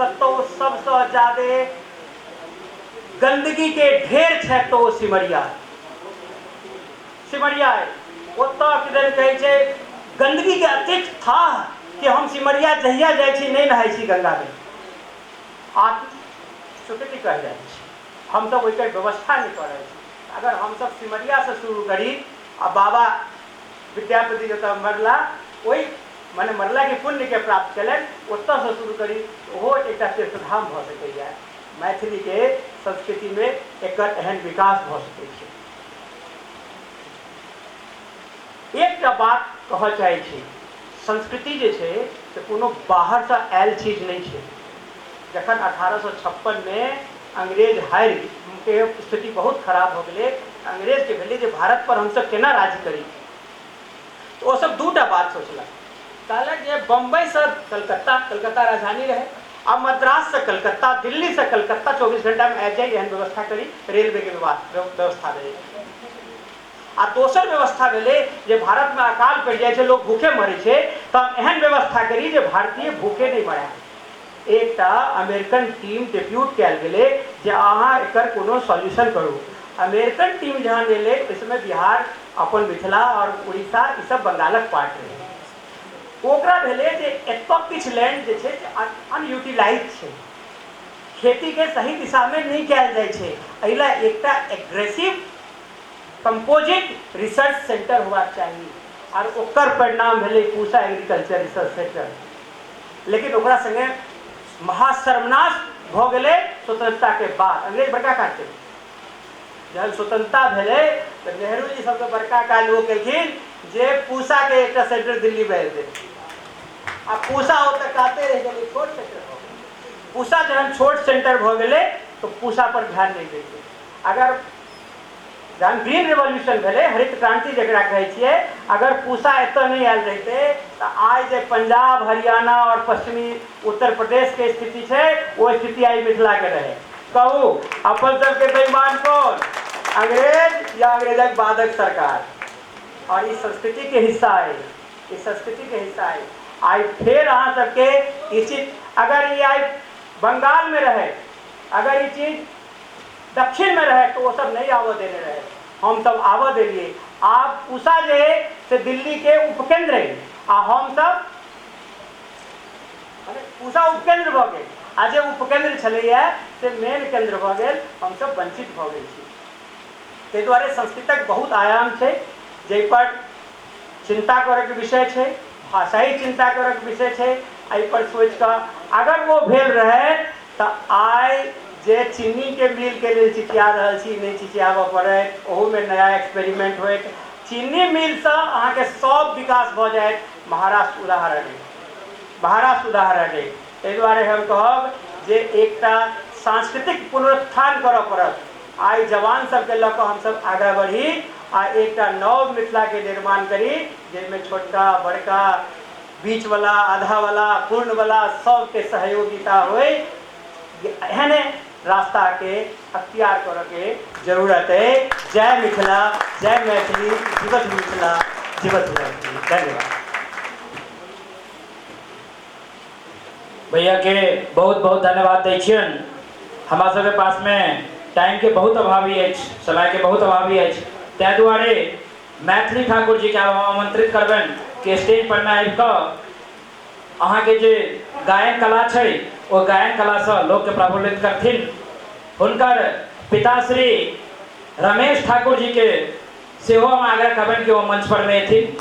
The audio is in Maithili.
कतौ सबसँ जादे गंदगी के ढेर छै तऽ ओ सिमरिया सिमरिया अइ। ओतऽ किदन कहै छै गंदगी के अतेक थाह कि हम सिमरिया जहिया जाइ छी नहि नहाइ छी गंगामे आत्म स्वीकृति कहि रहल छी हमसब ओहिके व्यवस्था नहि कऽ रहल छी। अगर हमसब सिमरियासँ शुरू करी आ बाबा विद्यापति जतऽ मरला ओहि मने मरलाके पुण्यके प्राप्त केलनि ओतऽसँ शुरू करी तऽ ओहो एकटा तीर्थधाम भऽ सकैए। मैथिलीके संस्कृतिमे एकर एहन विकास भऽ सकै छै। एकटा बात कहऽ चाहै छी, संस्कृति जे छै से कोनो बाहरसँ आयल चीज नहि छै। जखन 1856मे अंग्रेज हारि के स्थिति बहुत खराब भऽ गेलै, अंग्रेजके भेलै जे भारत पर हमसभ केना राज्य करी। तऽ ओसभ दूटा बात सोचलक। कहलक जे बम्बईसँ कलकत्ता, कलकत्ता राजधानी रहै, आ मद्राससँ कलकत्ता, दिल्लीसँ कलकत्ता 24 घंटामे आबि जाइ एहन व्यवस्था करी, रेलवेके व्यवस्था भेलै। आ दोसर व्यवस्था भेलै जे भारतमे अकाल पड़ि जाइ छै, लोक भूखे मरै छै, तऽ हम एहन व्यवस्था करी जे भारतीय भूखे नहि मरए। एकटा अमेरिकन टीम डिप्यूट कयल गेलै जे अहाँ एकर कोनो सॉल्यूशन करू। अमेरिकन टीम जहन एलै ओहि समय बिहार, अपन मिथिला आओर उड़ीसा ई सब बंगालक पार्ट रहै। ओकरा भेलै जे एतऽ किछु लैंड जे छै से अनयूटिलाइज छै, खेतीके सही दिशामे नहि कयल जाइ छै, एहि लए एकटा एग्रेसिव कंपोजिट रिसर्च सेंटर होबाक चाही आर ओकर परिणाम भेलै पूसा एग्रीकल्चर रिसर्च सेंटर। लेकिन ओकरा संगे महासर्वनाश भऽ गेलै स्वतंत्रताके बाद। अंग्रेज बड़का काज केलकै। जहन स्वतंत्रता भेलै तऽ नेहरू जी सबसँ बड़का काज ओ केलखिन जे पूसाके एकटा सेंटर दिल्लीमे एतै आ पूसा ओतऽ काते रहि गेलै, छोट सेंटर भऽ गेलै। पूसा जहन छोट सेंटर भऽ गेलै तऽ पूसा पर ध्यान नहि देलकै। अगर जहन ग्रीन रिवॉल्यूशन भेलै, हरित क्रांति जकरा कहै छियै, अगर पूसा एतऽ नहि आयल रहितै तऽ आइ जे पंजाब, हरियाणा आओर पश्चिमी उत्तर प्रदेशके स्थिति छै ओ स्थिति आइ मिथिलाके रहै। कहू अपन सबके बेईमान कोन, अंग्रेज या अंग्रेजक बादक सरकार? आओर ई संस्कृतिके हिस्सा अइ, ई संस्कृतिके हिस्सा अइ। आइ फेर अहाँ सबके ई चीज अगर ई आइ बंगालमे रहै, अगर ई चीज दक्षिणमे रहै तऽ ओ सब नहि आबऽ देने रहै, हमसब आबऽ देलियै। आब पूसा जे अइ से दिल्लीके उपकेन्द्र अइ आ हमसब मने पूसा उपकेन्द्र भऽ गेल आ जे उपकेन्द्र छलैए से मेन केन्द्र भऽ गेल, हमसब वञ्चित भऽ गेल छी। ताहि दुआरे संस्कृतक बहुत आयाम छै जाहिपर चिन्ता करयके विषय छै, भाषाई चिन्ता करयके विषय छै। एहिपर सोचिकऽ अगर ओ भेल रहै तऽ आइ जे चीनीके मिलके लेल चिचिया रहल छी नहि चिचियाबऽ पड़ैत, ओहूमे नया एक्सपेरिमेंट होइत। चीनी मिलसँ अहाँके सब विकास भऽ जाइत। महाराष्ट्र उदाहरण अइ, महाराष्ट्र उदाहरण अइ। ताहि दुआरे हम कहब जे एकटा सांस्कृतिक पुनरुत्थान करऽ पड़त। आइ जवान सबके लऽ कऽ हमसब आगाँ बढ़ी आ एकटा नव मिथिलाके निर्माण करी जाहिमे छोटका बड़का बीचवला आधावला पूर्णवला सबके सहयोगिता होइ। एहने रास्ताके अख्तियार करऽके जरूरत अइ। जय मिथिला, जय मैथिली, जीवत मिथिला, जीवत मैथिली। धन्यवाद। भैया के बहुत बहुत धन्यवाद दै छियनि। हमरा सबके पासमे टाइमके बहुत अभावी अछि, समयके बहुत अभावी अछि, ताहि दुआरे मैथिली ठाकुर जीके आब हम आमंत्रित करबनि कि स्टेज पर मे आबि कऽ अहाँके जे गायन कला छै ओ गायन कलासँ लोकके प्रफुल्लित करथिन। हुनकर पिताश्री रमेश ठाकुर जीके सेहो हम आग्रह करबनि कि ओ मंच पर मे एथिन।